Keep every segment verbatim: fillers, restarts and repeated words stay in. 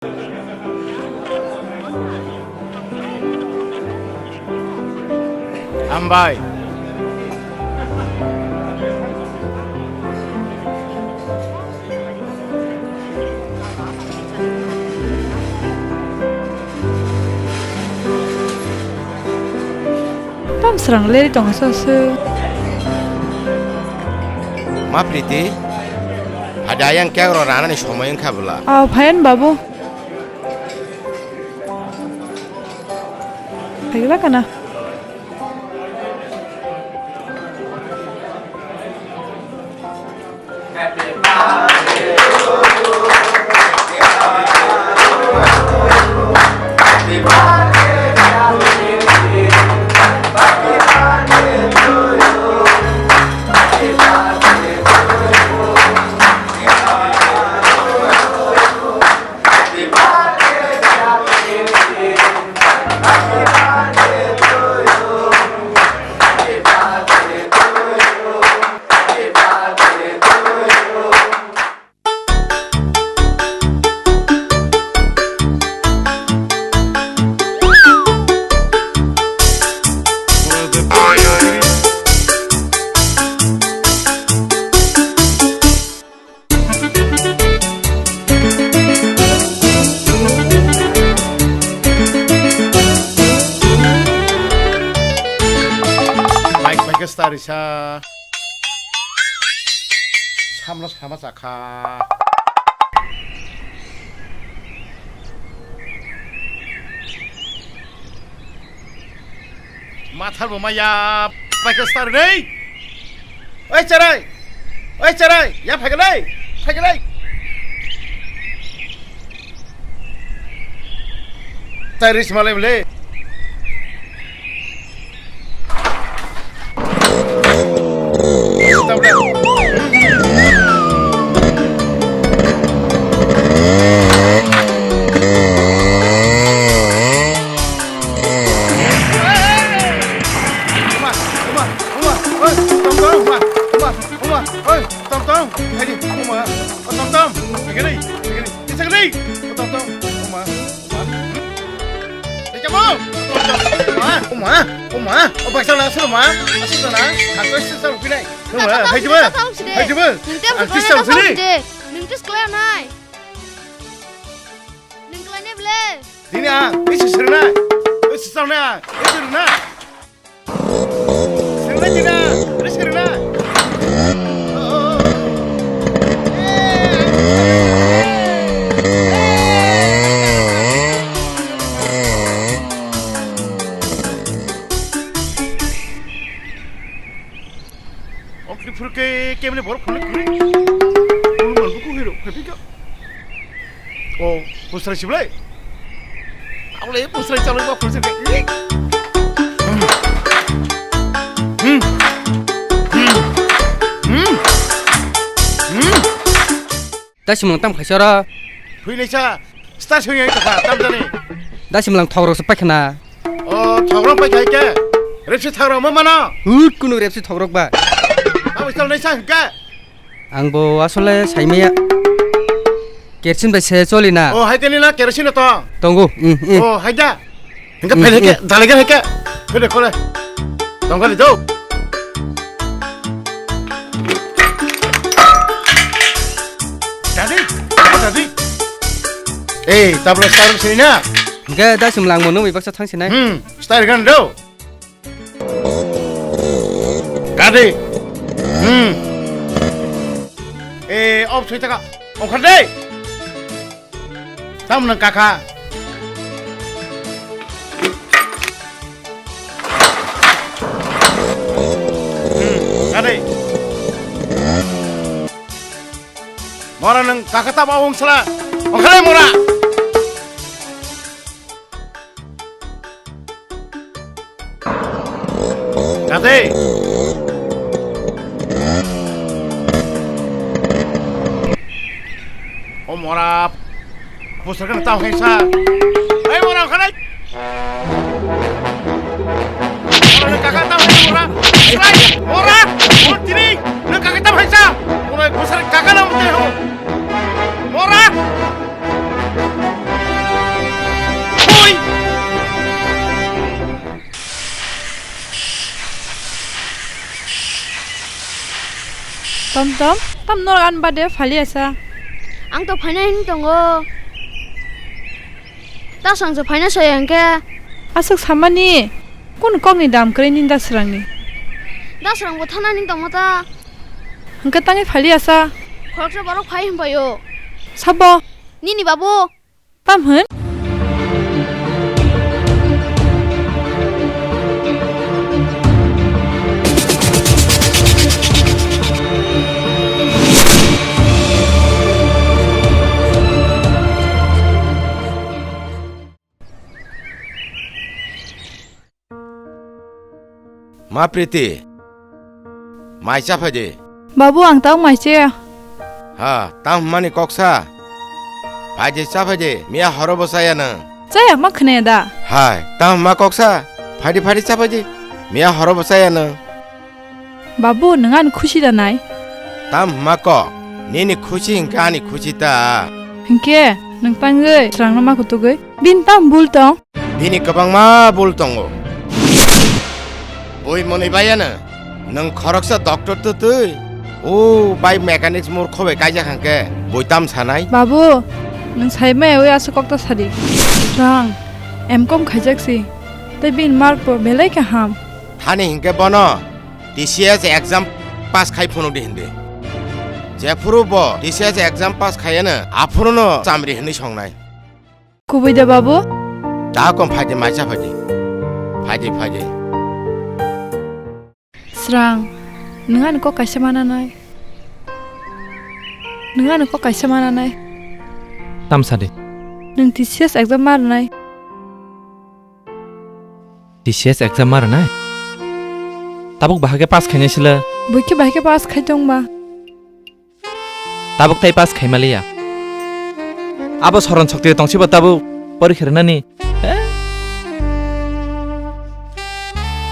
Hambai. Tam srang leri tongsa se. Ma Priti, ada yang kya ro rana ni somoi wngkha bwla. Aw, phayan babu. Phaigla kana? Mike, Mike, star isa. Samla sama chakha. Mathar bo maya, paikha star nei. Oi cherai, oi cherai, ya phaigalai, phaigalai. Tai ris malai mle. Oma, oma, oma, oi, tom tom, oma, oma, oma, oi, tom tom, haidi, oma, o tom tom, haidi, haidi, kisa haidi, o tom tom, oma, oma. Haidi, oma, oma, oma, o baksa la, asal oma, asal na, aku isi sal pinai. Oma, haidi, oma, haidi, oma. Nung tiap aku isi sal pinai. Nung tiap sekolah nai. Nung kelai ne bele. Tini ang, isi sirna, isi sal na, isi sirna. Sirna jina, ada sirna. Okni phuru ke kemne borok phone kuri. Ulu man buku hero, khapi ka. O, busrai siblai. Aule busrai chalai ba phone se. Hmm. Hmm. Hmm. Hmm. Hmm. Dasimwlang tam khaisa ra. Thwi naisa, star soi ngai kha, tam jani. Dasimwlang thok rok se paikha na. O, thok rok paikha ke? Repsi thok rok ma mano? Hut, kunu repsi thok rok ba. Abo sal naisa hingke? Ang bo asole saimaya. Kerosene bai se choli na. O, hai teni na kerosene to? Tongo, mm, mm. O, hai da. Hingke phai hingke, dalai hingke. Phai de kole. Tongkali do. Dadi, dadi. Eh, tabra star sini na. Hingke dasimwlang mo nungwi baksa thang sinai. Hmm, star gan do. Dadi. Hmm. Eh, op soi taka. Ongkhar de. Tam nang kaka. Hmm, ade. Mora nang kaka tam awang sala. Ongkhalai mora. Kate. O mora. Pusar kan tau hai sa. Hai mora khanai. Mora kaka tau hai mora. Hai mora. Mora tini. Kaka tau hai sa. Mora pusar kaka nam te ho. Mora. Tom tom, tam norok ani bade phali asa. Ang to phaina hin tongo. Ta swrang se phaina soya hwnkhe. Aswk samani, kun kokni dam kwrwi nini da swrangni? Da swrang bo thana ning tongma ta. Hwnkhe tangwi phali asa. Khoroksa borok phai hwnbaio. Sabo? Nini babu. Tam hwn? Ma Priti, mai cha phai di. Babu, ang tamo mai chaya. Ha, tamo hwnmani kok sa? Phai di, cha phai di, miya horo bo chaya nwng. Chaya ma khwnaya da? Hai, tamo hwnma kok sa? Phai di, phai di, cha phai di, miya horo bo chaya nwng. Babu, nwng ani khusi da nai? Tamo hwnma kok, nini khusi hwnkhe ani khusi ta. Hwnkhe nwng tangwi swrangno ma kutugwi? Bini tamo bul tong? Bini kwbangma bul tongo. Bui mwnwi baiya nwng, nwng khoroksa doctor twtwi, o bai mechanics murkho bai kaijak hwnkhe bui tam sanai? Babu, nwng sai maya wi aswk kok ta sadi. Swrang, M Com khaijak si, tei bini mark bo belai kaham. Thani hinkhe bono T C S exam pass khai phunukdi hindi. Jephuru bo T C S exam pass khaiya nwng, aphuruno chamri hwnwi songnai. Kubui da babu? Da kom phai di, mai cha phai di. Phai di, phai di. Swrang, nwng ani kok kaisa mana nai? Nwng ani kok kaisa mana nai? Tam sa di. Nwng T C S exam ma rwnai? T C S exam ma rwnai? Tabuk bahai khe pass khainai sila? Bui khe bahai khe pass khai tong ba? Tabuk tai pass khaima liya. Abo soron sokti tongsibo tabuk porikha rwnani. Eh?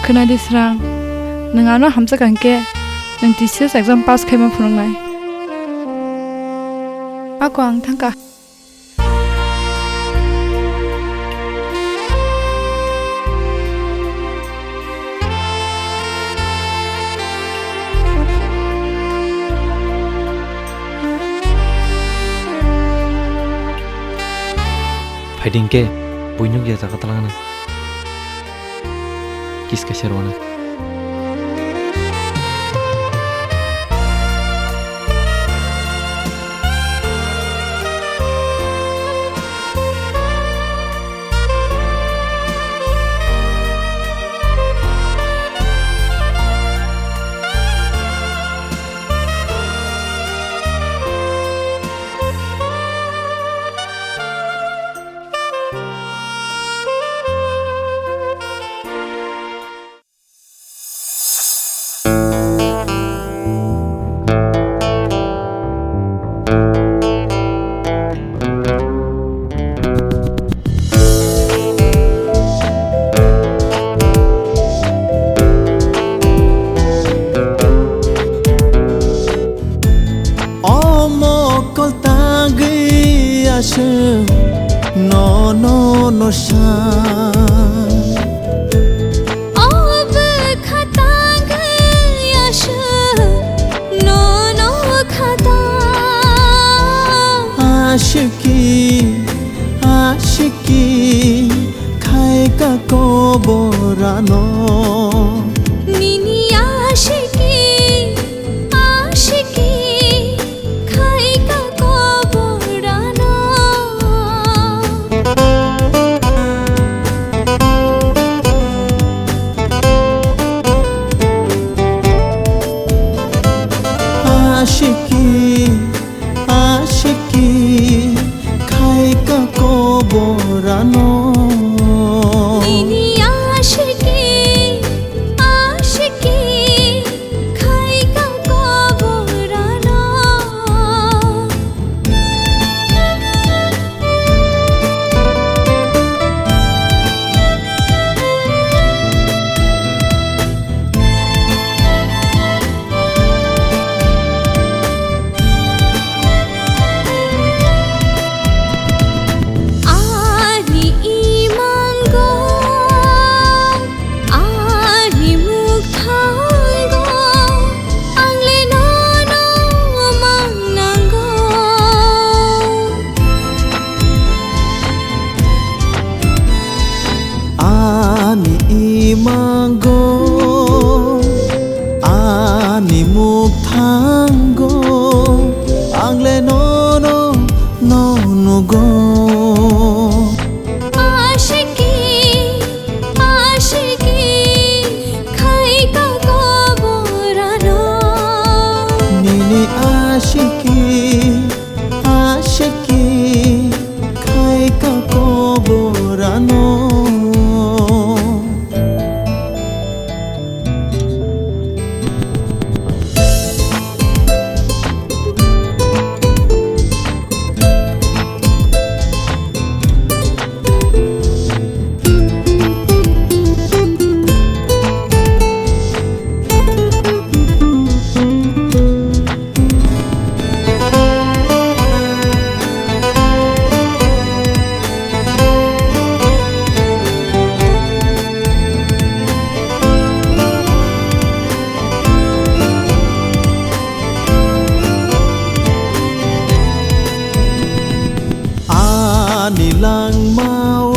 Khwnadi Swrang, nwng ano hamjak hwnkhe nwng T C S exam pass khaima phunuknai. Ako ang thangkha. Phaiding khe buinuk ya jaga talangna. Kiss kaisa rwna. O mokol tangwi aswk nono no sa. O bwkha tangwi aswk nono kha ta. Ashiki, ashiki, khai ka koborano. Nini ashiki, ashiki, khai ka koborano. Ashiki, ashiki, khai ka koborano. Nini ashiki, ashiki, khai ka koborano. Ani Borano. Ani langmao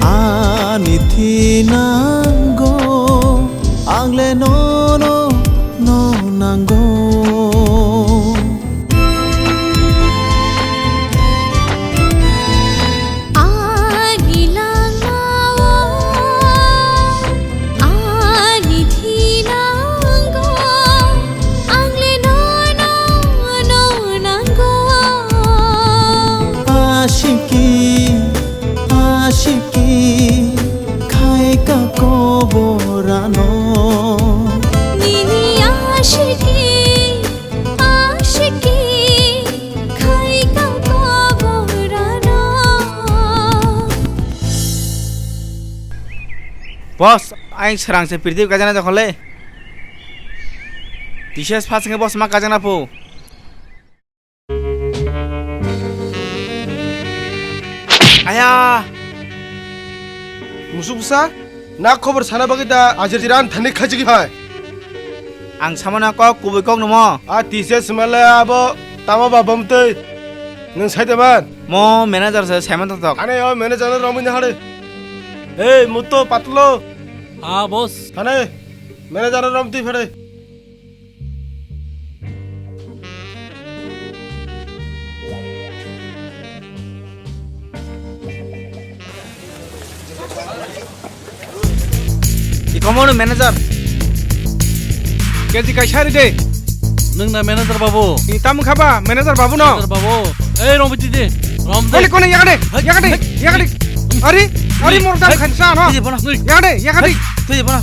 ani thinango, ang le nono no nango. Ani langmao ani thinango, ang le nono no nango. Ashiki, ashiki, khai ka koborano. Nini ashiki, ashiki, khai ka koborano. Boss, aing srang se pirti kajana dokhole. T C S pass wngkhe boss ma kajana phu. Aya! Musuk bwsa, na khobor sana bagwi da ajir jiran thani khajigwi phai. Ang samano kok kubui kok numo. A T C S male abo tamo ba bamtwi. Nwng sai da man? Mo manager se saiman tok tok. Ane o manager no romwi ni hade. Ei, mutto patlo. Ha, boss. Ane manager no romtwi phade. Ikomono manager. Keji kaisa ri de. Nwng na manager babu. Ni tamo khaba manager babu no. Manager babu. Ei, romtwi de. Romtwi. Oli kono yagade. Hai, yagade. Hai. Yagade. Ari, ari mor dam khansa no. Twi bono. Yagade, yagade. Twi bono.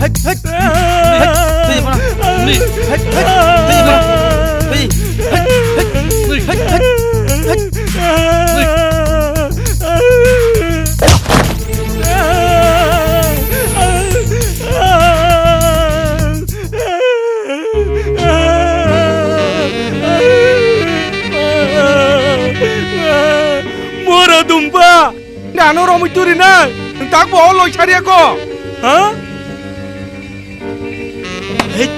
Hai, hai. Twi bono. Twi. Hai, twi bono. Twi. Hai, hai. Twi. Hai, hai. Twi. Mora dumba! Nano romwi turi nai, tak bo loi sari ako. Ha? Hei.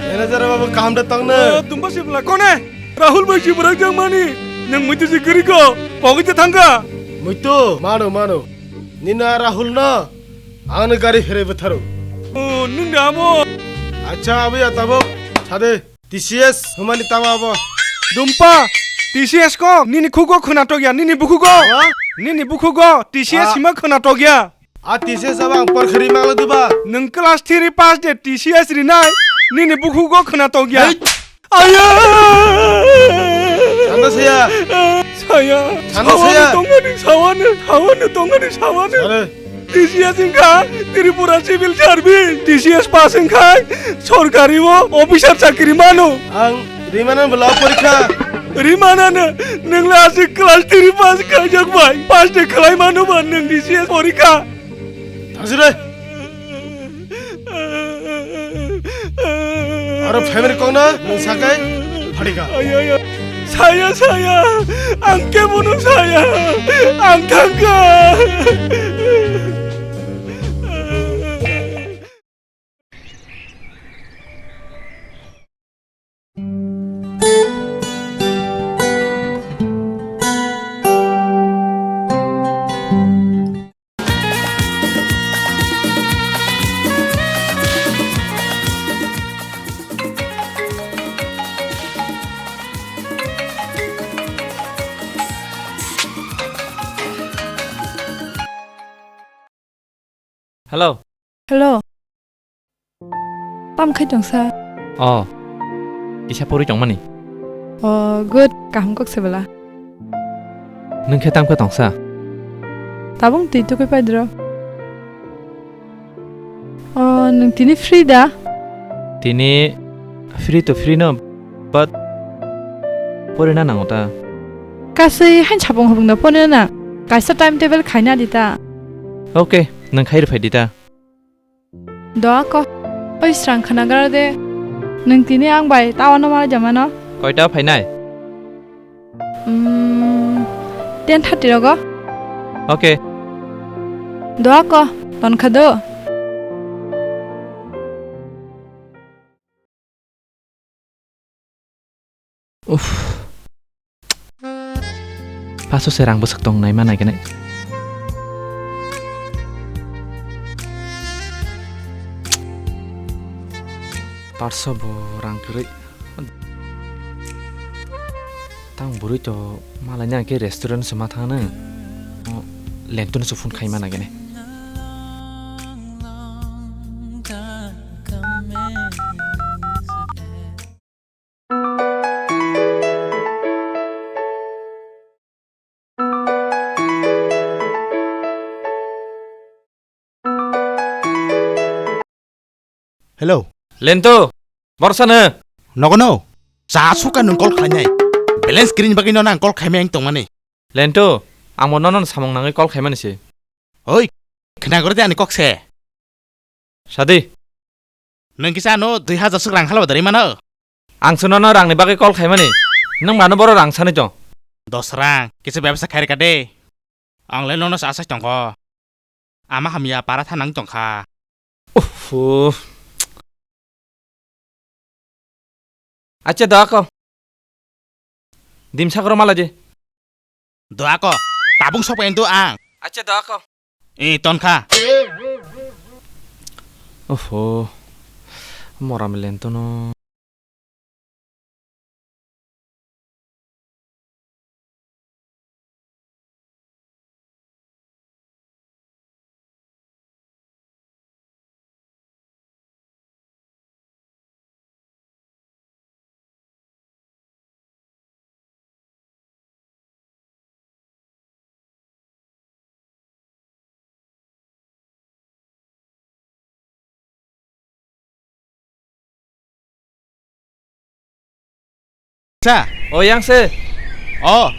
Manager babu kaham da tong na. Dumba sibla kone? Rahul bai sibra jang mani. Nang muitu si kiri ko. Pogit thangka. Muitu, mano, mano. Nina Rahul na. Ang gari phere bwtharo. O, nung da amo. Acha, abiya tabok. Sade. T C S hwnmani tamo abo? Dumpa, T C S kok nini khugo khwnatok ya, nini bukhugo. Ha? Nini bukhugo T C S hima khwnatok ya. A T C S abo ang porkha ri mangla diba? Nwng class three pass de T C S rinai, nini bukhugo khwnatok ya. Hei! Aya! Sanda saya. Saya. Sanda saya. Sawani tongani, sawani, sawani tongani, sawani. Are. T C S wngkha Tripura Civil Service, T C S pass wngkha sorkari o officer chakri mano. Ang rimana bwla porikha. Rimana no, nwng le aswk class three pass khaijak bai, pass de khlai mano ba nwng T C S porikha. Thangsi re. Aro family kok na nwng sakai phatika. Ayo, ayo. Saya, saya. Ang kebono saya. Ang thangka. Hello. Hello. Tam khai tongsa? Oh. Kisa pori tongmani. Oh, good. Kaham kok se bela. Nwng khe tamo khe tongsa? Tabuk twi tukui paidro. O, nwng tini free da? Tini free to free no, but porina nango ta. Kasui hain sapung hapung da porina na. Kaisa timetable khaina di ta. Okay, nwng khai rwphai di ta. Doa ko. Oi srang khwnagra de. Nwng tini ang bai tawano ma jamano. Koita phainai? Umm, ten thirty rogo. Okay. Doa ko, ton kha do. Uff. Paso se rang bwswk tong nai ma nai khe nai. Parso bo rang kwrwi. Tang bwrwi to malai nang khe restaurant se ma thang nang. O, Lento no se phone khai ma nai khe nai. Hello. Lento, borsa no? Nogo no? Cha suka nwng call khlainai. Balance kwrwini bagwi no nang call khaimai ang tongmani. Lento, ang bo nono samung nangwi call khaimani se. Oi, khna gore de ani kok se. Sadi. Nwng kisa ano dui hajar swk rang halaba dari mano? Ang se nono rangni bagwi call khaimani. Nwng mano boro rang sanwi tong. Dos rang, kisa bebsa khairika de. Ang le nono sa asai tongkho. Ama hamya para thanang tongkha. Uff. Acha doa ko. Dim sakro malaje. Doa ko. Tabung sok pen do ang. Acha doa ko. Eh, ton kha. Oho. Moram Lento no. Sa? O yang se. O.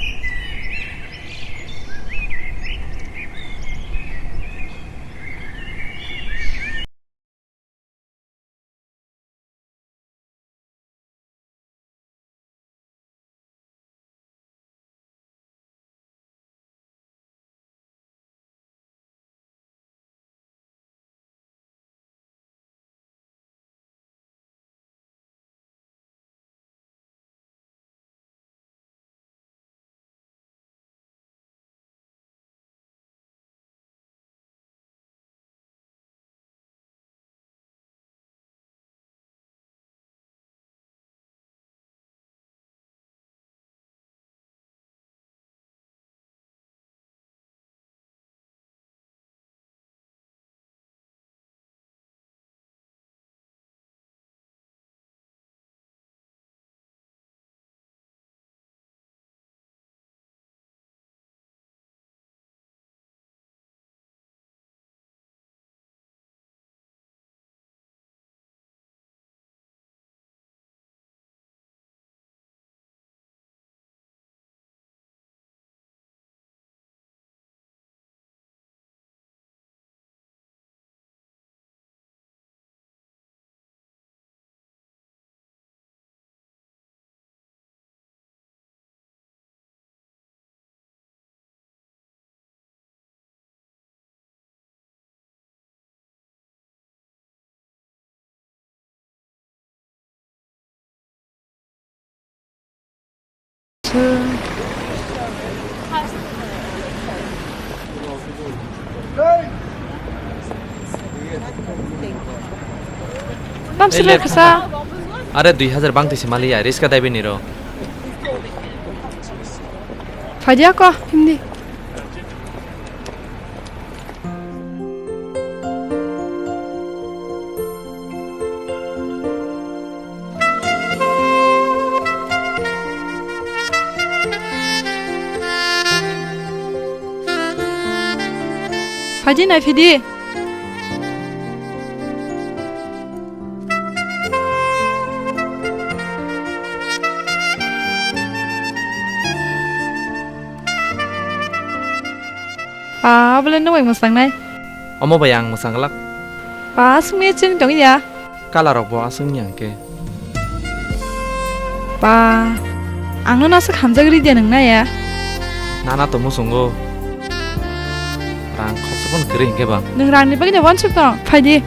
Tam Ei, sila left. Kasa. Are dui hajar bang tise mali ya, riska dai bini ro. Fadia ko, hindi. Phaidi nai phidi. Ah, abole nwng bai mwsang nai. Omo bai ang mwsang glak. Pa, aswk mecheng tong ya. Kalarokbo aswk wngya hwnkhe. Ba, ang nono aswk hamjagwi rwdi ya nwng naya? Nana to muchungo. Rang khoroksa phano kwrwi hwnkhe ba. Nwng rangni bagwi no uansuk tong, phaidi.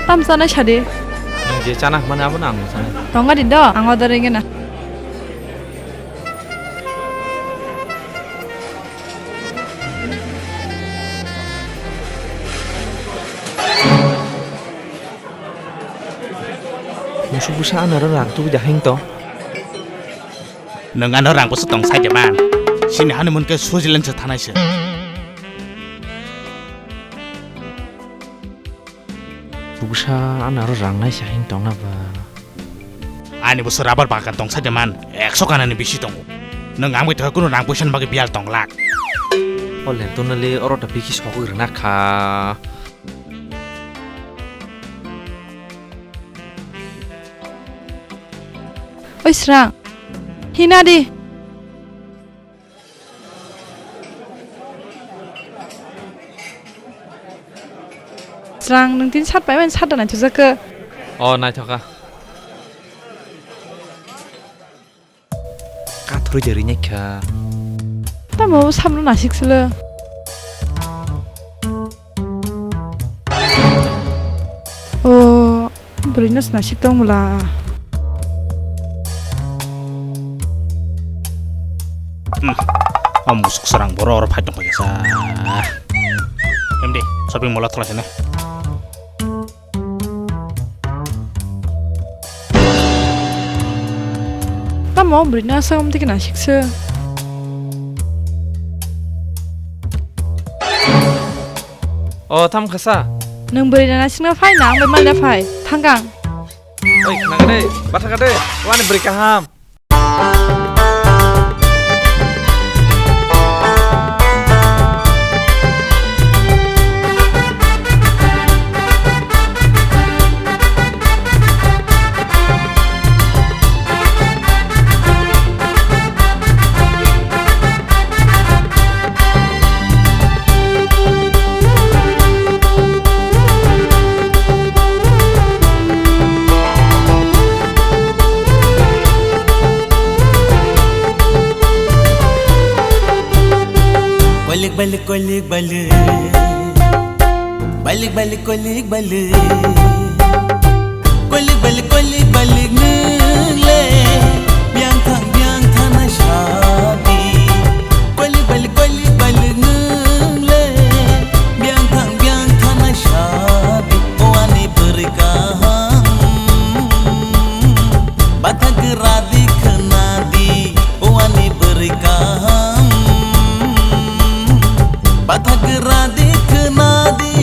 Tam chanai sadi. Nwng je chana hwnmani abono ang chanai. Tonga di do, ang order ringena. Musuk bwsa ano oro rang tubui da hing tong. Nwng ano rang bwsa tong sai de man. Chini honeymoon khe Switzerland se thanai se. Bwsa ano oro rang nai sa hing tongna ba. Ani bwsa rubber bagan tong sai de man. Ekso kanani bisi tongo. Nwng ang bai tongkha kunu rang puisa ni bagwi biyal tong lak. O lentuna le oro ta bikhi sogwi rwna kha. Oi Srang, hina di. Srang, nwng tini sat paimani sat da naithokjak khe. O, naithokha. Kathorwi de rinai kha. Tamo samno nasik silo. O, bwrwino se nasik tong bwla. Hmm. O musuk srang boro oro phai tong paikha sa. Em di, shopping mall o thwlai sene. Tamo bwrwino aswk amtwi khe nasikse. O, tham khasa. Nwng bwrwi na nasikna phai na, ang bai manya phai. Thangkang. Oi, khna kade, batha kade, wani bwrwi kaham. Koilik balik, koilik balik. Balik balik koilik balik. Koilik balik koilik balik nwng le. Biyang thang biyang thana sadi. Koilik balik koilik balik nwng le. Biyang thang biyang thana sadi. O ani bwrwi kaham. Bathak radi khna di. O ani bwrwi kaham. Bathak radi khna di.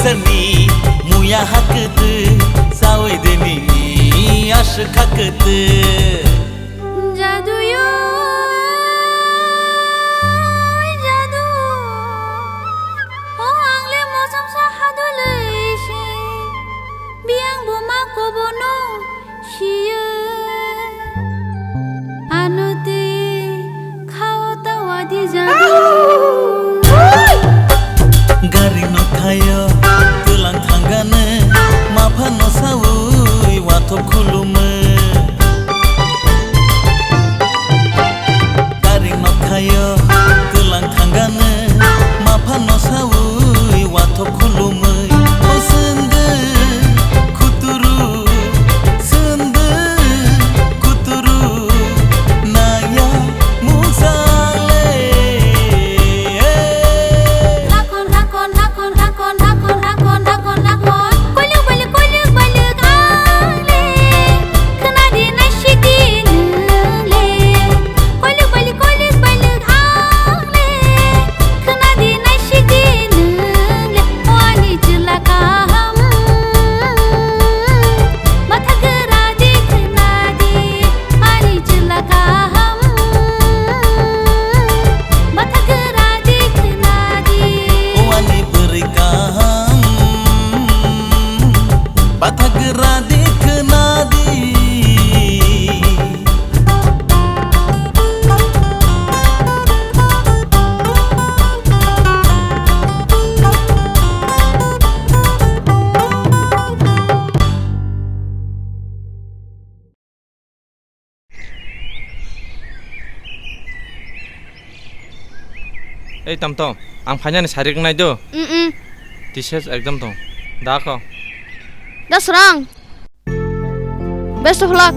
Ni muya hakete, sawe de ni ashe kakete. Jadu yo, jadu. O ang le mosam sa hadu le se. Biang bo ma ko bono siye. Ano te khao ta wadi jadu. Gari no khayo, tulang thanggane, mapha no sawi, wathok khulume. Gari no khayo, tulang thanggane, mapha no sawi, wathok khulume. O sende, khuturu, sende, khuturu, naya, mungsa le. Hakon, hakon, hakon, hakon, hakon, hakon, hakon, hakon. Koiluk bailuk, koiluk bailuk ang le. Khna di naisik di nwng le. Koiluk bailuk, koiluk bailuk ang le. Khna di naisik di nwng le. O ani chwla kaham. Bathagra di khna di. Ani chwla kaham. Bathagra di khna di. O ani bwrwi kaham, bathagra di khna di. Ei, Tom Tom, ang phainani sari wngnai do. Mm-mm. T C S exam tong. Da ko. Da srang. Best of luck.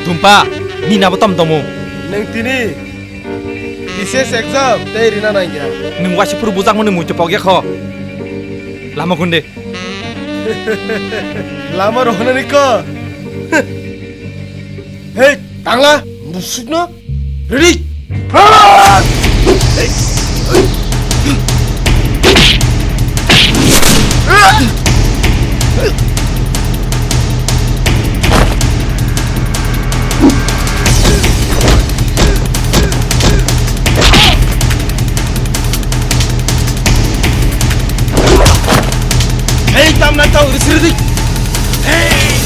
Dumpa, nini abo tom tomo. Nwng tini T C S exam tei rina nangya. Nwng waisa phuru bujakmani muitu pokya kho. Lama gunde. Lama rohonani ko. Hei, tangla, musukno. Ready? Hei, tamna tau, risiri di. Hei!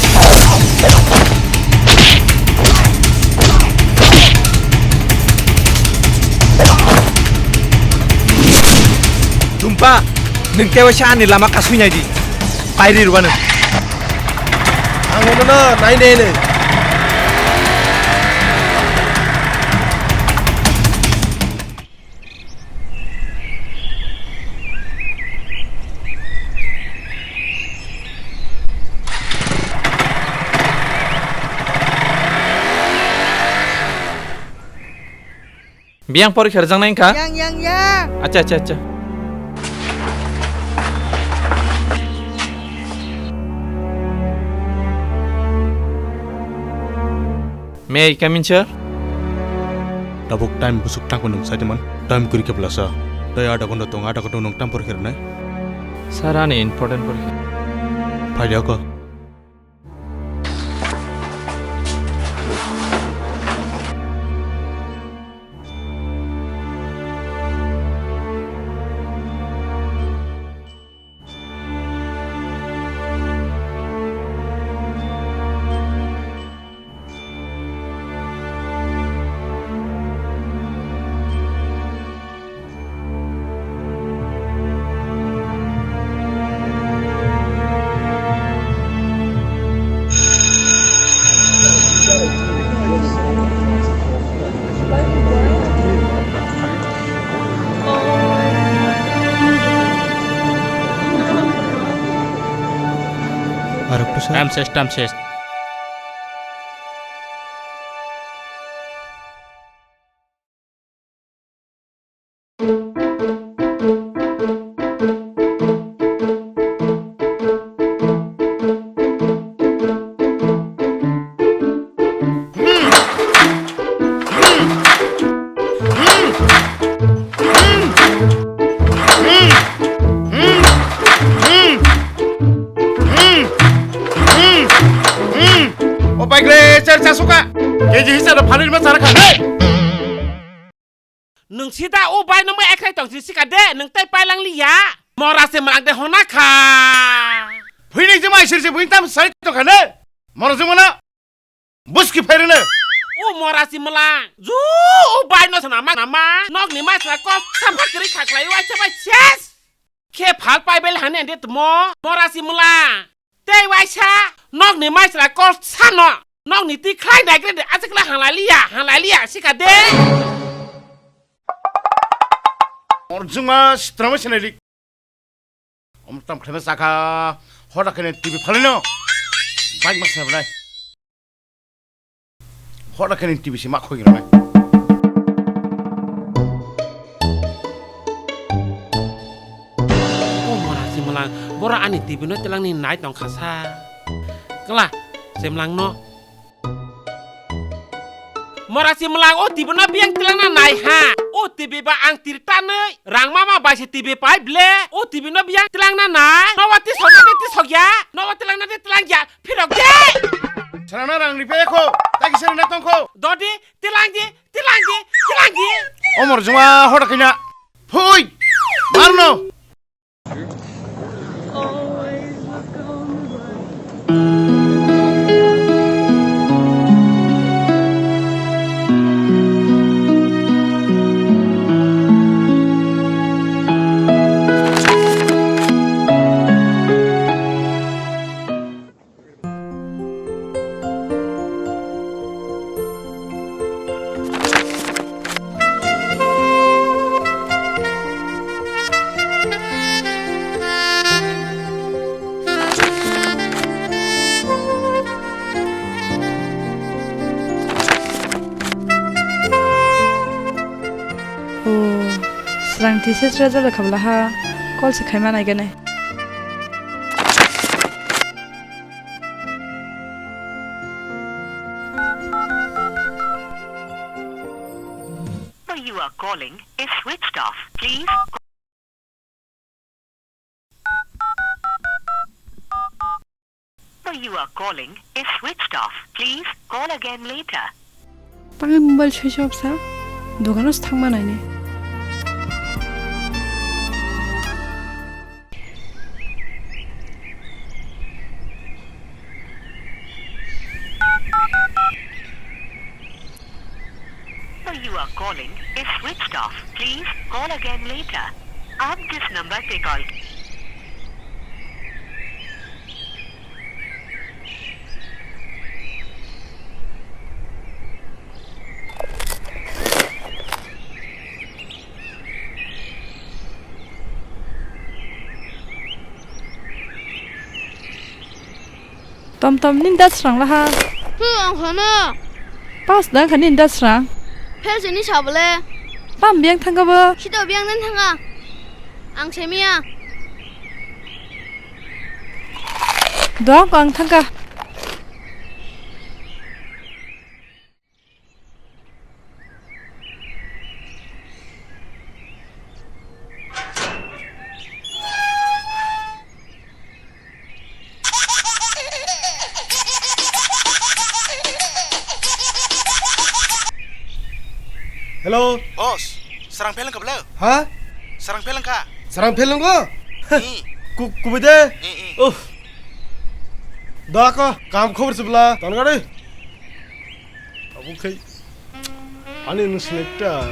Dumpa, nwng tei waisa ani lama kasui nai di. Pairi rwano. Ang nono nai nai nai. Biyang porikha rwjaknai wngkha? Yang, yang, yang. Acha, acha, acha. May I come in, sir? Tabuk time busuk tangko nwng saidi man. Time kwrwi khe belasa. Tei adha ghonta tong, adha ghonta nwng tam porikha rwnai? Sir, ani important porikha. Phai de oko. Time ses, time ses. O bike le char chasuka. Keji hisab phalwi ma chara kha. Nwng sida o bai nwng bai ekrai tong si sika de, nwng tei pailang liya. Mora se mrang de hona kha. Bhini jemai sir se bhini tam sai tong kha ne. Mora jemana. Buski phairene. O mora si mrang. Ju o bai no sana ma nama. Nok ni mai sana ko sampa kiri khaklai wai se bai ses. Khe phal pai bel hane de tmo. Mora si mrang. Tei waisa nokni maisra kol sano nokni twi khlai naigrede aswkla hanglaliya hanglaliya sika de. Orjuma strama sinai lik. Om tam khlema saka hoda kene T V phalino. Bike ma sinai. Hora khe nini T V se ma khoi rwnai. O mora si mlang, boro ani T V no telangni nai tong kha sa. Kla, se mlang no. Mora si mlang o T V no biyang telangna nai ha. O T V ba ang tir tanwi, rang mama bai se T V pai ble. O T V no biyang telangna nai. Nowa tisok na de tisok ya. Nowa telangna de telang ya. Phirok de! Sarana rang ni peko, taki sarana tongko. Dodi, tilangdi, tilangdi, tilangdi. Omor juma hoda kina. Phui! Marno! O, srang thwi se sra jala khabla ha, call se khaima nai gane. Number you are calling is switched off. Please. Number you are calling is switched off. Please call again later. Tangwi mobile switch off sa, dogano se thangma naini. Number you are calling is switched off. Please call again later. आप जिस नंबर पे call Tom tom nini dad srang laha. Hmm, ang khano. Pas dang kha nini dad srang. Phel sini sabole. Pam biyang thangka bo. Sito biyang den thangka. Ang semiya. Dok ang thangka. Hello. Boss, serang peleng ka bela? Ha? Serang peleng ka? Serang peleng ko? Ni. Ku, kubede? Ni, ni. Oh. Da ko, kam khobor sebla. Tan gade. Abo khai. Ani nung selekta.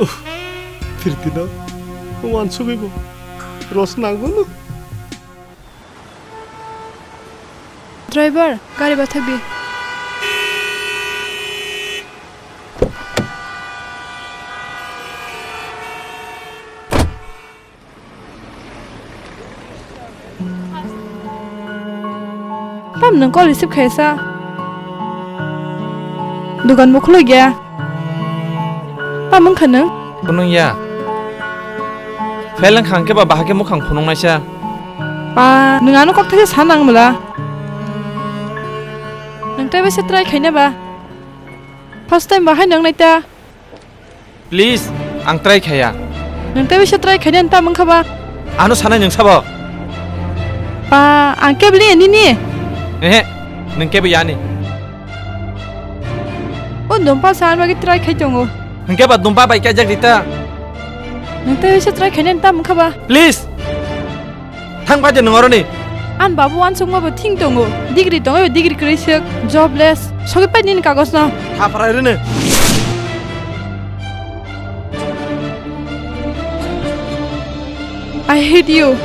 Uff, Kirtino wansugwi bo ros nangmano. Driver, gari bathak di. Tam nwng call receive khaisa. Dugan bo khuluk ya. Tam wngkha nwng? Kunung ya. Fail wngkha hwnkhe ba bahai khe mukhang phunuknaisa. Ba, nwng ano kok thaisa sa nang mla. Nwng tei bai se try khaina ba. First time bahai nang naita. Please, ang try khaya. Nwng tei bai se try khaina nwng tam wngkha ba. Ano sanai nwng sabo? Ba, ang kebli nini. Ehe, nwng kebli yani. O dumpa sa bagwi try khai tongo. Hwnkhe ba dumpa bai kaijak rita. Nwng tei bai se try khaina nwng tam wngkha ba. Please. Thang pai de nwng oroni. An babu wansukma bo thing tongo. Degree tongo, degree kwrwi swk, jobless. Sogwi pai nini kagos no. Tha phrai rwni. I hate you.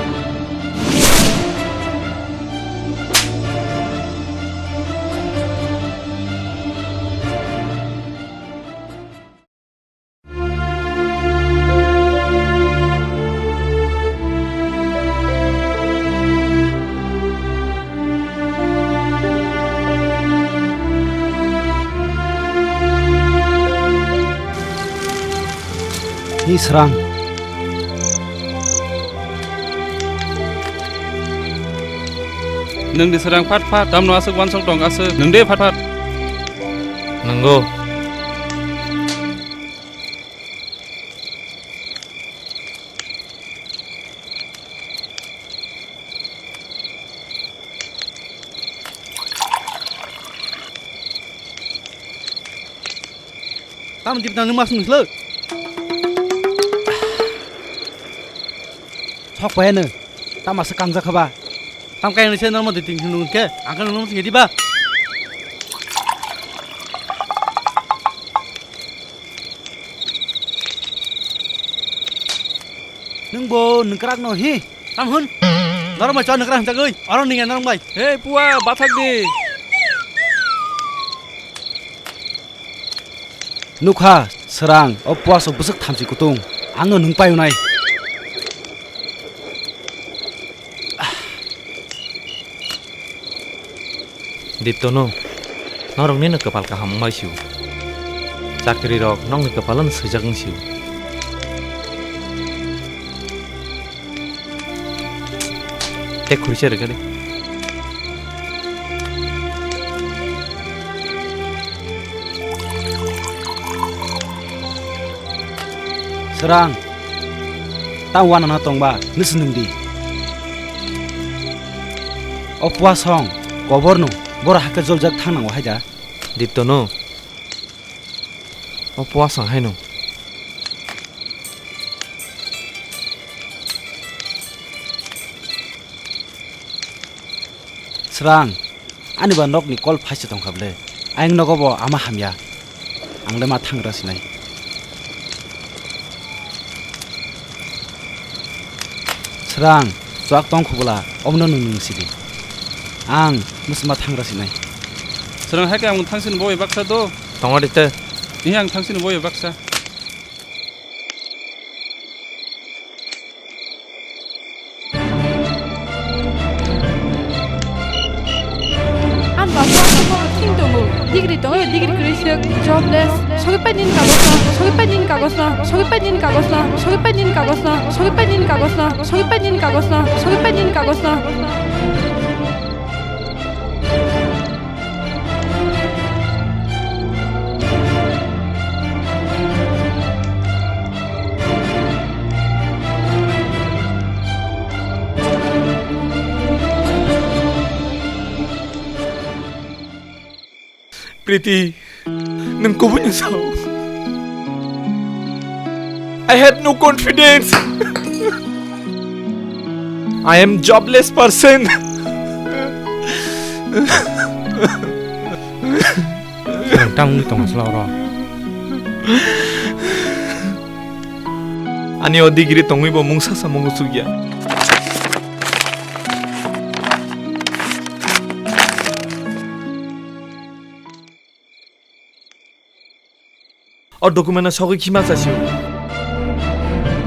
Hi srang. Nwng di srang phat phat, tamno aswk wansok tong aswk, nwng de phat phat. Nwngo. Tam dip nang mas nung slo. Sok pa eno. Tam asa kangjak kha ba. Tam kai nung se normal diting nung ke. Angka nung sing di ba. Nung bo nung krak no hi. Tam hun. Norok bai chon nung krak hwnjagwi. Oro ninge norok bai. Hey, pua, bathak di. Nukha, srang, o puasok bwswk thamchi kutung. Angno nung payunai. Diptono, norokni no kwpal kaham wngmai sio. Chakri rok nokni kwpalo no swijak wng sio. Tei khurisa rwgani. Srang, ta wanano tongba, nisi nungdi. O puasong, koborno, boro hakhe joljak thang nango haida. Diptono, o puasong haino. Srang, ani ba nokni kol phaisa tongkha ble. Ayang nogo bo ama hamya. Ang le ma thangra sinai. Srang, chuak tong khubula, omno nung nung sidi. Ang musma thangra sinai. Srang hai khe ang thangsin boi baksa do. Tongo de te. Ni ang thangsin boi baksa. Ang ba phone ko thing tongo. Degree tongo, degree kwrwi swk, jobless. Sogwi pai nini kagos no, sogwi pai nini kagos no, sogwi pai nini kagos no, sogwi pai nini kagos no, sogwi pai nini kagos no, sogwi pai nini kagos no, sogwi pai nini kagos no. Priti, nwng kubui no sao. I have no confidence. I am jobless person. Tang wngwi tongo sla oro. Ani o degree tongwi bo mungsa samung uchukya. O document no sogwi khima chasio.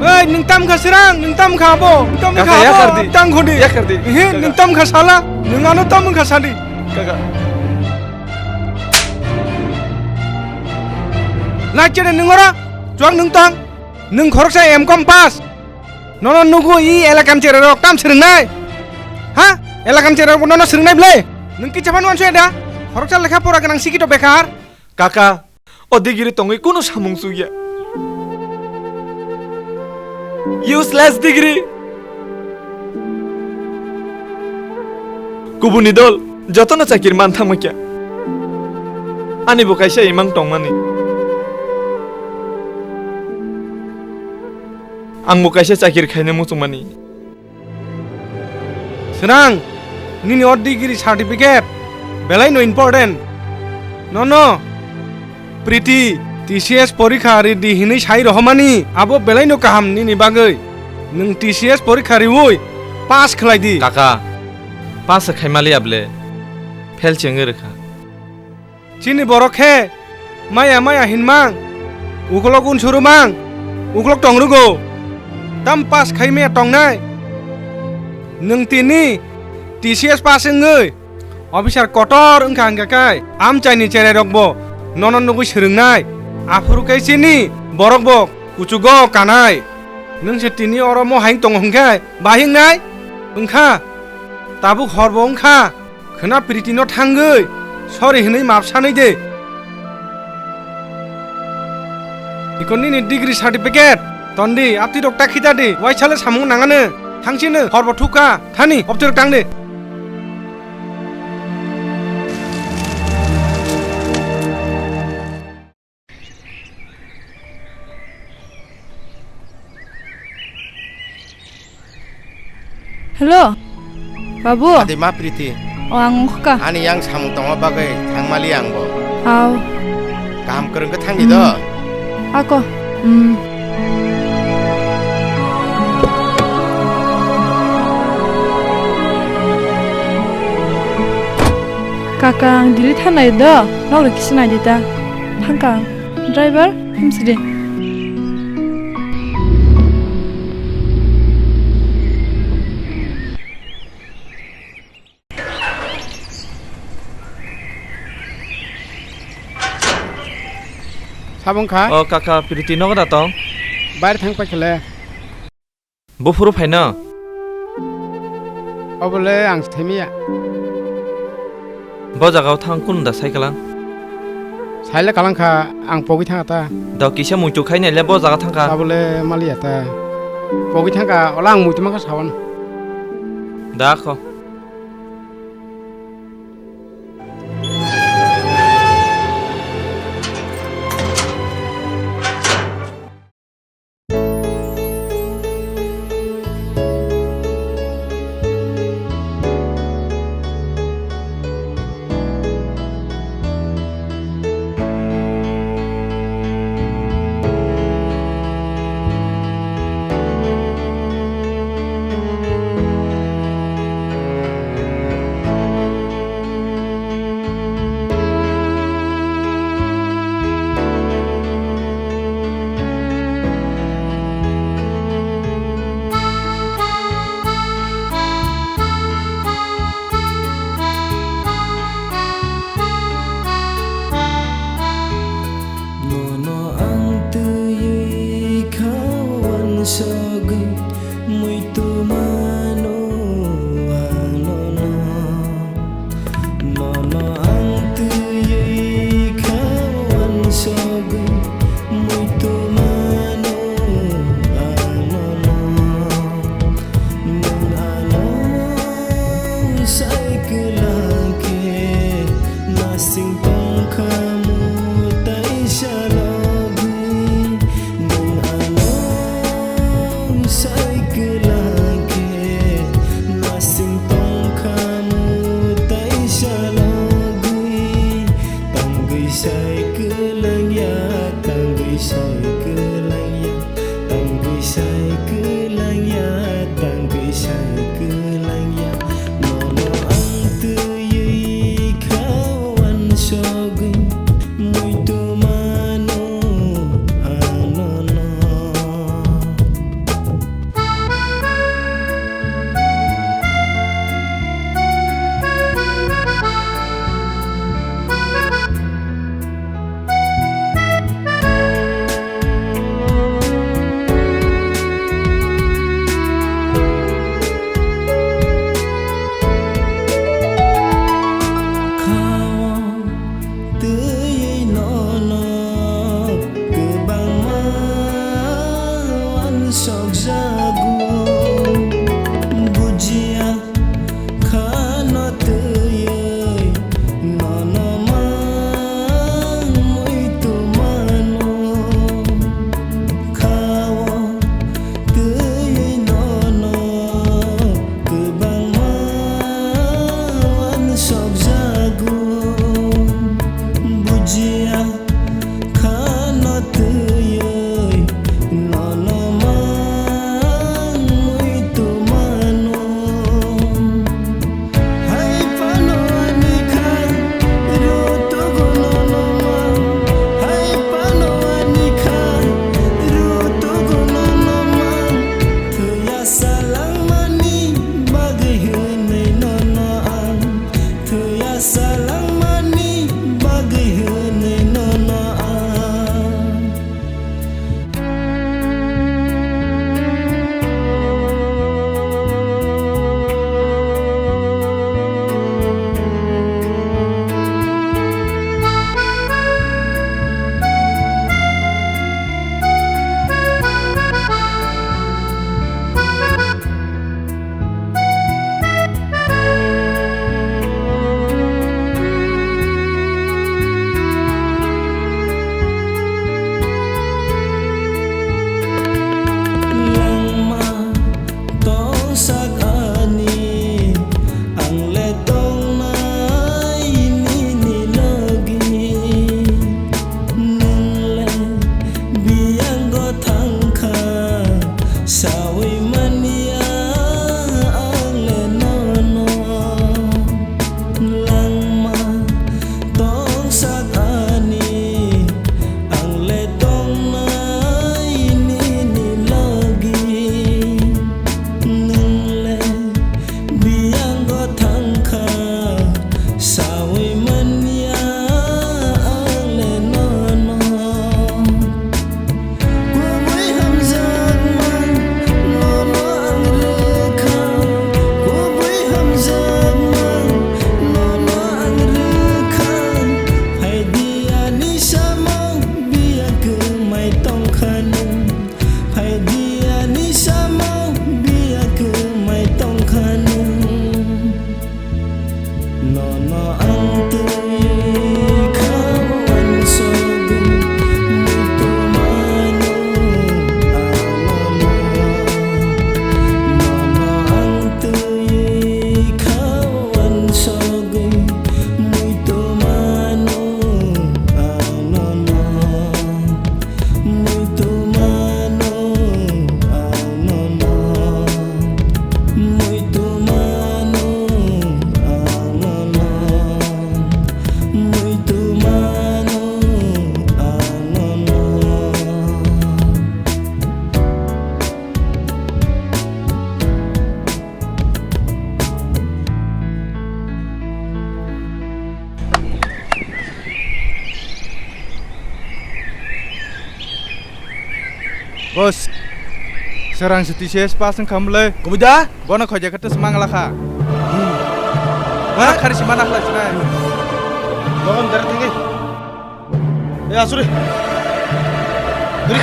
Ei, nwng tam kha Srang, nwng tam kha abo, nwng tam kha Kaka, abo, yakar di. Tang khodi. Yakar di. Ehe, Kaka. Nwng tam kha sala, nwng ano tam kha sadi. Kaka. Nai chede nwng ora, chuak nwng tang. Nwng khoroksa M Com pass. Nono nugo i elakam chererok tam swrwngnai. Ha? Elakam chererok nono swrwngnai ble. Nwng kicha phano wansuya da? Khoroksa lekha pora gwnang sikito bekar. Kaka, o degree tongwi kunu samung chukya. Useless degree. Kubuni dol, jotono chakir man thangma kya. Ani bo kaisa imang tongmani. Ang bo kaisa chakir khaina muchungmani. Swnang, nini o degree certificate belai no important. No, no. Priti, T C S porikha ri di hinwi sai rohormani, abo belai no kaham nini bagwi. Nwng T C S porikha riwi pass khlai di. Kaka, pass khaimaliya ble, fail chengwi rwkha. Chini borok khe maya maya hinmang, ukolok unsurumang, ukolok tongrugo. Tam pass khaimaya tongnai? Nwng tini T C S pass wngwi officer kotor wngkha hwnkhe kai amchaini cherairokbo nono nugwi swrwngnai. Aphuru khe chini borokbo kuchugo kanai. Nwng se tini oro mo hai tongo hwnkhe bahai wngnai? Wngkha, tabuk horbo wngkha. Khwna Priti no thangwi sorry hwnwi maap sanwi de. Iko nini degree certificate tondi, apti rok ta khita di, waisale samung nangano. Thangsino horbo thukha, thani, opti rok tang de. Hello, babu. Adi ma Priti. O, ang wngkha. Ani yang samung tongma bagwi thangmali ang bo. Aw. Kaham kwrwng khe thang di do. Hmm. Ako. Hmm. Kaka, ang Delhi thanai do. Nok rw kisa nai di ta. Thangkha ang. Driver, himsidi. Sabong kha? O kaka, Priti nogo da tong? Baire thang paikha le. Buphuru phaino? Obole ang sithemiya. Bo jagao thang kunu da cycle ang? Saile kalang kha, ang pogwi thangkha ta. Da kisa muitu khai naile bo jaga thangkha. Abole maliya ta. Pogwi thangkha, ola ang muitu mankha sawan. Da kho. Nono ang twiwi kha wansogwi muitu mano ang nono. Nono ang twiwi kha wansogwi muitu mano ang nono. Nwng ano sai kwlangkhe nasing tongkha mutai salogwi. Nwng ano sai kwlangkhe nasing tongkha mutai salogwi. Tangwi sai kwlangya, tangwi sai kwlangya, tangwi sai Muitu mano ang nono. Khao twiwi nono kwbangma uansukjago, bujiya khano twiwi nono mang muitu mano. Khao twiwi nono kwbangma uansukjago, bujiya khano twiwi nono mang muitu mano. Hai phano ani kha rutugo nono mang, hai phano ani kha rutugo nono mang. Thwiya salangmani bagwi hwnwi nono ang, thwiya salangmani bagwi hwnwi nono ang. Langma tongsak ani, ang le tongnai nini logi. Nwng le biyango thangkha, saui manya ang le nono. Langma tongsak ani, ang le tongnai nini logi. Nwng le biyango thangkha, saui manya ang le nono. Kubui hamjakmang nono ang rwkha, kubui hamjakmang nono ang rwkha. Phaidi ani samung biya kwmai tongkha nwng, phaidi ani samung biya kwmai tongkha nwng. Nono ang twi kha uansugwi muitu mano ang nono. Nono ang twi kha uansugwi muitu mano ang nono. Muitu mano ang nono, muitu mano ang nono, muitu mano ang nono. Boss, serang se T C S pass wngkha mle. Kubui da? Bono khoja khe tei se mangla kha. Bono khari se mana khlai sinai. Dogon dar thangi. E asuri. Duri.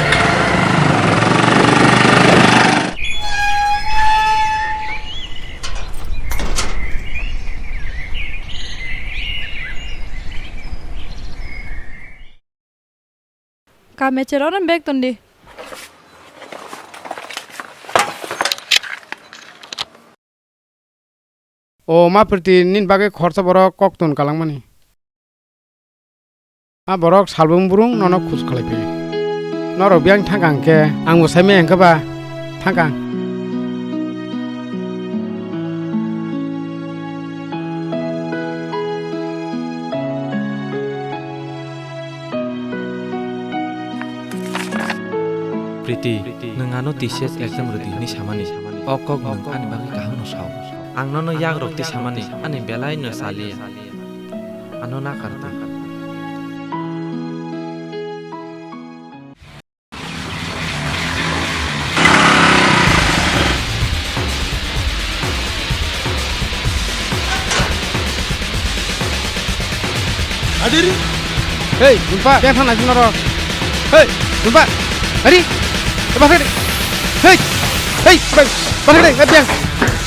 Ka mecher ono bag tondi. O ma priti nini bagwi khorsa borok kok ton kalangmani. A borok salbung burung nono khus khalai phaio. Norok biyang thangkang khe angbo saimaya hwnkhe ba thangkang. Priti, nwng ano T C S exam rwdi hinwi samani. O kok nwng ani bagwi kaham no sao. Ang nono yak rwdi samani, ani belai no saliya. Ano nakar di. Adiri. Hei, Dumpa, beng thang naising noro. Hei, Dumpa. Ari. Basri. Hei. Hei, basri, beng.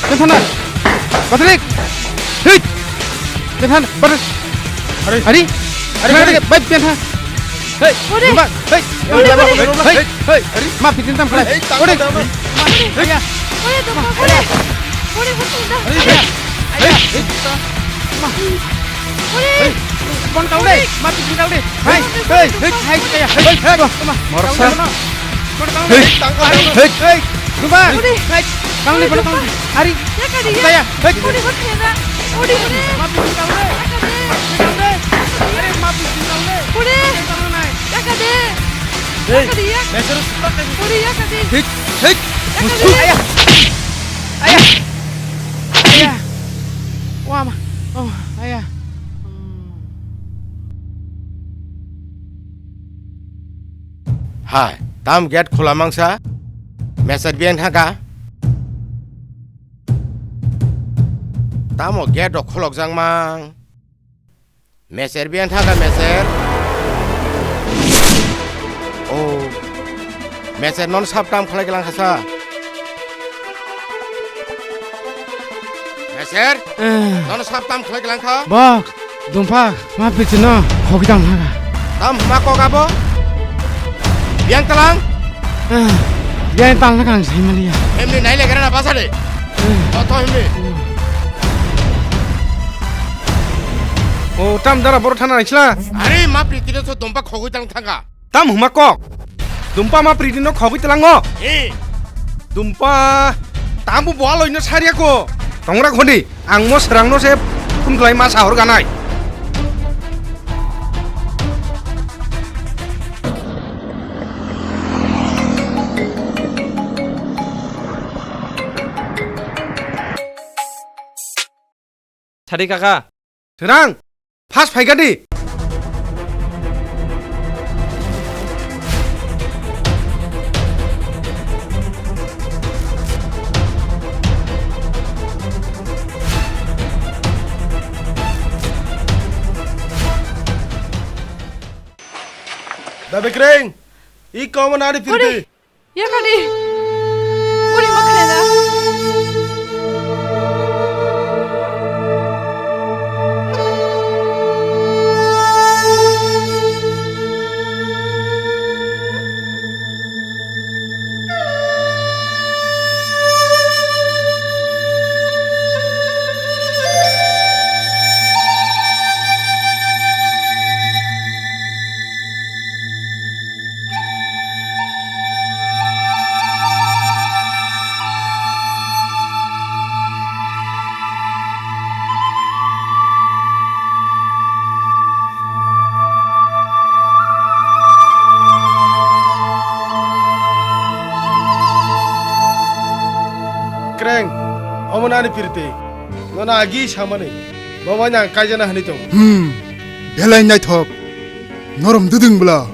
Beng thang na. Basri. Hei. Beng thang, basri. Ari. Ari. Ari, ari, bai, beng thang. Hei, Dumpa. Hei. Hei. Hei. Hei, hei, ma pitin tam khlai. Hei, tam, tam, tam. Hei, ya. Hei, Dumpa, hei. Hei, hei, hei. Hei, hei. Ma. Hei, bon kau dei, ma pitin kau dei. Hei, hei, hei, hei, ya. Hei, hei. Morsa. Hei, hei, hei. Dumpa. Hei. Kang ni bon kang. Ari. Ya kadi ya. Saya. Hei. Odi, odi, odi. Ma pitin kau dei. Ya kadi. Kau dei. Ari ma pitin kau dei. Odi. Kau nai. Ya kadi. Hei, mesero suka kan. Uri ya kadi. Hei, hei. Ya kadi. Ayah. Ayah. Ayah. Wah, ma. Oh, ayah. Hai, tam gate khula mangsa. Mesat biang thaka. Tamo gate rok kholok jang mang. Meser biang thaka meser. Oh. Meser non sap tam khlai glang khasa. Meser? Eh. Non sap tam khlai glang kha. Bok, Dumpa, ma pichino, hogi tam thaka. Tam ma kok abo? Biang talang? Eh, biang talang kang sai maliya. Emni nai le gara na basa de. Eh. Oto emni. O, tam dara boro thana naisla. Are ma priti no so Dumpa khogwi tang thanga. Tam huma kok. Dumpa ma priti no khogwi talango. Eh. Dumpa, tam bo bo aloi no saria ko. Tongra khoni. Ang mo srang no se phun khlai ma sahor ganai. Sadi kaka. Srang, fast phaikha di. Da bekreng, i kauma nari pirti. Yakadi. Uri makhna da. Kreng, omo nani pirte, nono agi samani, bo bai nang kaijana hani tong. Hmm, belai naithok, norom dudung bwla.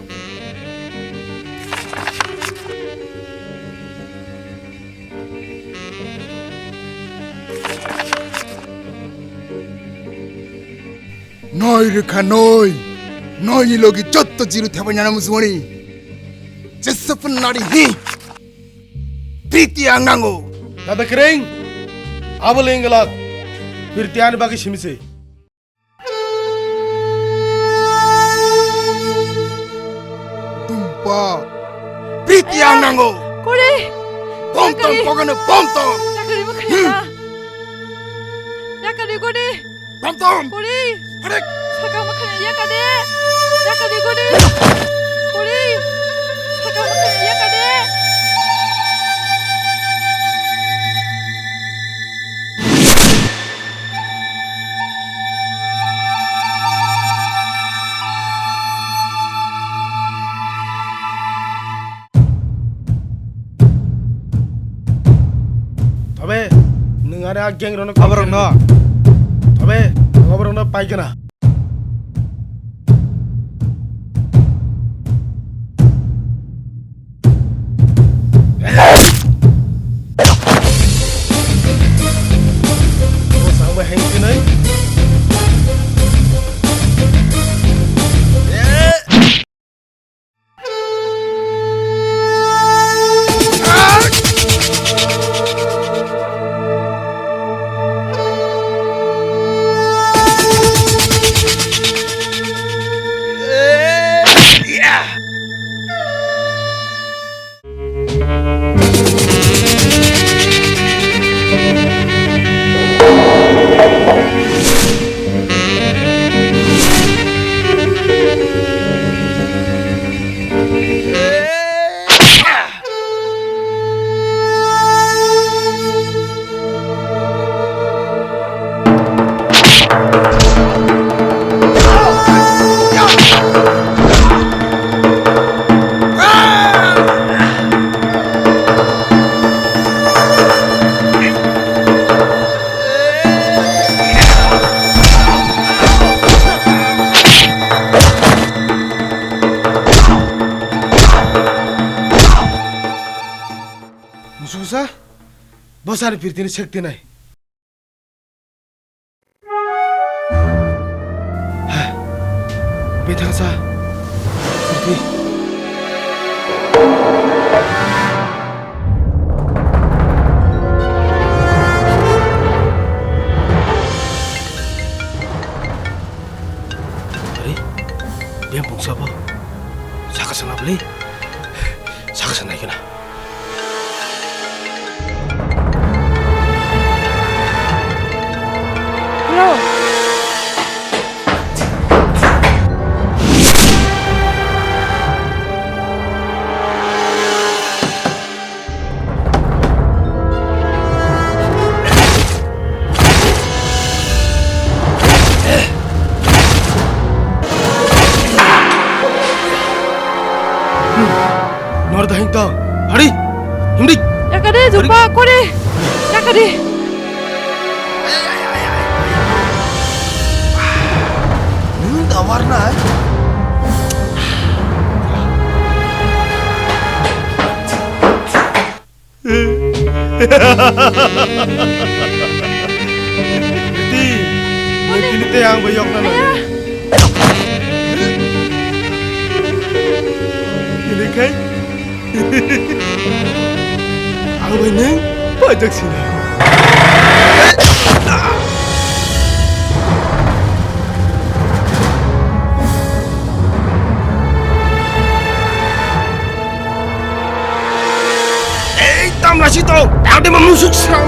Noi rwkha noi, noi ni logi jotto jiru thebai nana musumani. Jesapun nari hi. Priti ang nango. Tata kring, abo lenggalak. Priti ani bagi simise. Dumpa. Priti ang nango. Kuri. Bom tom pogano bom tom. Yakari makhana. Yakari kuri. Bom tom. Kuri. Harek. Saka makhana yakade. Yakade kuri. Kuri. Saka makhana yakade. Are a gang rono. Aborok no. Abe, aborok no paigana. Mususa, bosani pirtini sekti nai. Bethangsa. Purti. Ari, bem bungsa bo. Saka sana beli. Saka sana ikena. Hello. Nor dahing to. Hari. Hindi. Yakade, hari. Jupa, kore. Yakade. Nung da warna. Ti, ini te ang bayok na. Ayah. Ini kai. Ang bai nung pajak sini. Ei, tamla si to, tang de ma musuk srang.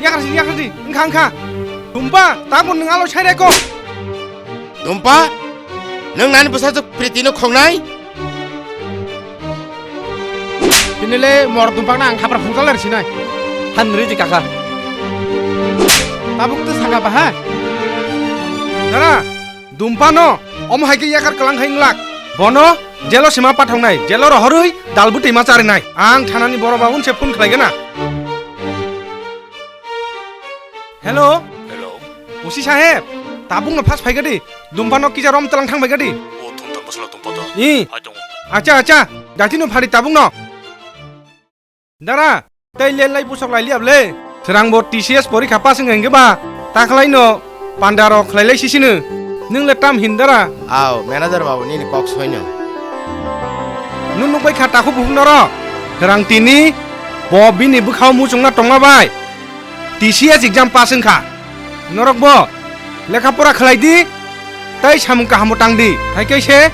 Yakarsi, yakarsi, wngkha, wngkha. Dumpa, tabuk nwng alo saireko. Dumpa, nwng nani bwsajwk Priti no khongnai? Tini le mor Dumpa no ang khapra phungsa ler sinai. Han ridi kaka. Tabuk to saka ba ha? Dara, Dumpa no omo hai khe yakar kwlang khai wnglak. Bono jelo sima pathoknai, jelo rohorwi dalbutwi ma charinai. Ang thanani boro babun se phone khlaigana. Hello? Hello? Usi saheb, tabuk no phas phai gadi. Dumpa no kisa rom tlang thang bai gadi. O thum thang bwsalo Dumpa to. I. Hai tongo. Acha, acha. Dati no phari tabuk no. Dara, tei le lai pusok lai liab le. Srang bo T C S porikha pass wng hengke ba. Ta khlai no panda rok khlai lai sisino. Nwng le tam hin dara? Aw, manager babu nini kok soino. Nwng nuk bai kha takhuk bukhuk norok. Srang tini bo bini bwkhao muchungna tongma bai. T C S exam pass wngkha. Norok bo lekha pora khlai di, tei samung kaham bo tang di. Hai khe se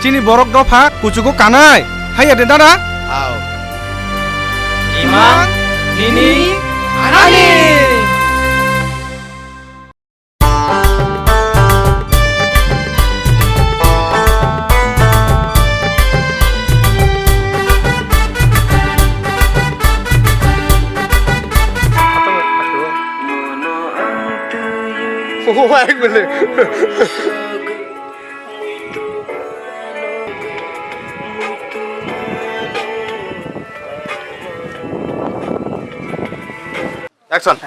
chini borok dopha kuchugo kanai. Hai ya de dada? Aw. Imang nini anani. Action.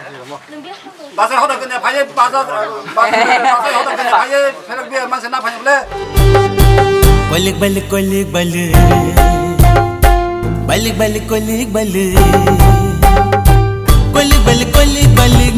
Bazar hoda kene phaiye, bazar, bazar, bazar hoda kene phaiye, phelak biya manse na phaiye bole. Koilik balik, koilik balik. Balik balik, koilik balik. Koilik balik, koilik balik,